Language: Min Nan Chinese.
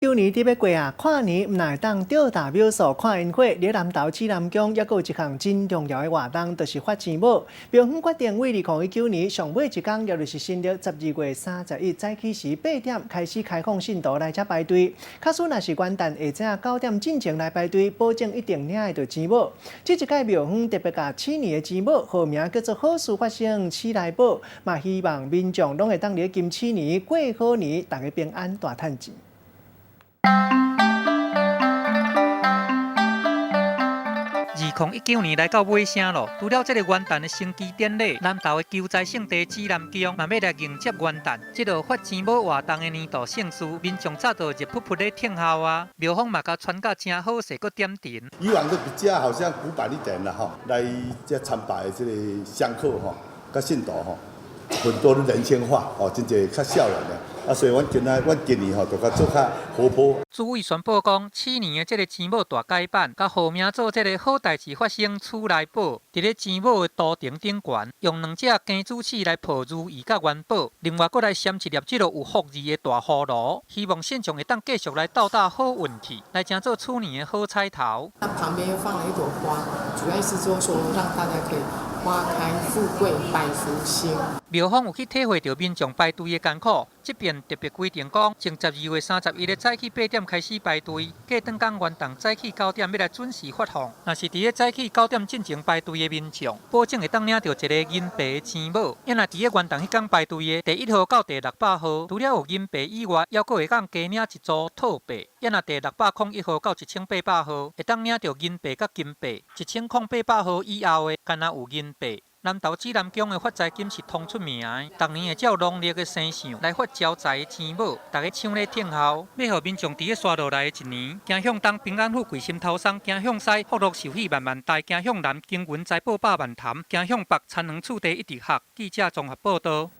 舊年佇欲過啊，跨年毋但會當轎踏廟趖看煙火，佇南投指南宮猶閣有一項真重要的活動，就是發錢母。廟方決定為2019年上尾一工，也就是新曆12月31早起時8點開始開放信徒來遮排隊。假使若是元旦下晝9點進前來排隊，保證一定領會著錢母。這一屆廟方特別共鼠年的錢母號名叫做好事發生，鼠來寶，嘛希望民眾攏會當佇金鼠年過好年，大家平安大趁錢。2019年來到尾聲咯，除了這个元旦的升旗典禮，南投的求財聖地指南宮嘛欲來迎接元旦。這个發錢母活動的年度盛事，民眾早就熱噗噗咧等候啊。廟方嘛共穿甲誠好勢，閣點燈。以往都比較好像古板一點啦，吼，來這參拜的這个香客吼，佮信徒吼，很多都年輕化，哦，真濟較少年的。啊，所以阮今仔阮今年吼，就較做較活潑。主委宣布講，鼠年的這个錢母大改版，共號名做這个好代誌發生，鼠來寶。佇咧錢母的圖騰頂懸，用兩隻金主鼠來抱如意佮元寶，另外閣來鑲一粒這个有福字的大葫蘆，希望信眾會當繼續來鬥膽好運氣，來成做鼠年的好彩頭。那旁邊又放了一朵花，主要是就是說讓大家可以花開富貴百福興。廟方有去體會著民眾排隊的艱苦，這邊特別規定講，從12月31的早起8點開始排隊，過轉工元旦早起9點欲來準時發放。若是佇咧早起九點進前排隊的民眾，保證會當領著一个銀白的錢母。啊若佇咧元旦彼工排隊的第1號到第600號，除了有銀幣以外，猶閣會當加領一組套幣。啊若第601號到1800號，會當領著銀幣佮金幣。1800號以後的，干焦有銀幣。南投指南宮的發財金是通出名的，逐年會照農曆的生相來發招財的錢母，大家搶咧等候，欲予民眾佇咧紲落來的一年，行向東平安富貴心頭鬆，行向西福祿壽喜萬萬代，行向南金銀財寶百萬潭，行向北田園厝地一直合。記者綜合報導。